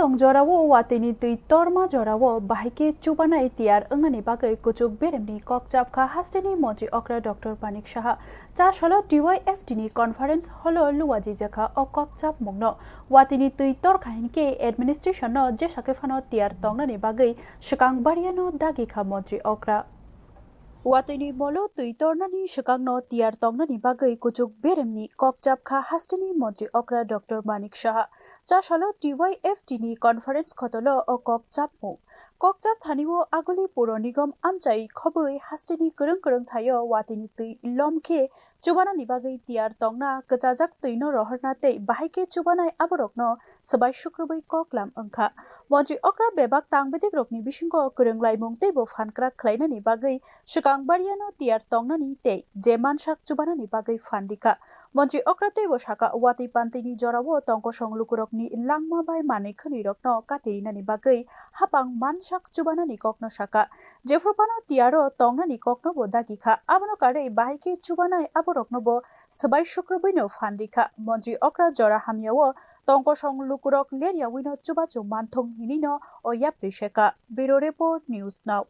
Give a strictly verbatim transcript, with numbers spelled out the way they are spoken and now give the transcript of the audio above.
Tong jorao watwi ni twi torma jorao bahai khe chubanai tiyar wngnani bagwi kuchuk beremni kok chapkha hasteni montri okra Doctor Manik Saha. Chasalo T Y F T ni conference hall o luwajijakha o kok chapmungno. Watwi ni twi torkha hinkhe administration no jesakhe phano tiyar tongnani bagwi swkang bariano dagikha montri okra. Watwi ni molo twi tornani swkangno tiyar tongnani bagwi kuchuk beremni kok chapkha hasteni montri okra Doctor Manik Saha. Chasalo T Y F T ni conference khotolo o kok chapmung. Kok chap thani o aguli puro nigom amchai khobwi hasteni kwrwng kwrwng thaio watwi ni twi lom khe chubanani bagwi tiyar tongna kwchajak twino rohorna tei bahai khe chubanai aborokno swbai sukrubwi koklam wngkha. Montri okra bebak tangbedik rokni bisingo kwrwnglaimung teibo phankrak khlainani bagwi swkang bariano tiyar tongnani tei je mansak chubanani bagwi phan rikha. Montri okra teibo saka, watwi pantwini jorao tongkosong lukurokni langma bai manwi khwnwi rokno kati rinani bagwi hapang mansak chubanani kokno saka. Jephru phano tiyaro tongnani kokno bo dagi kha. Abono karwi bahai khe chubanai aborokno bo swbai sukrubwino phan rikha. Montri okra jora hamyao tongkosong lukurok leryawi no chubachu manthung hinwi no o yapri seka. Bureau Report, News Now.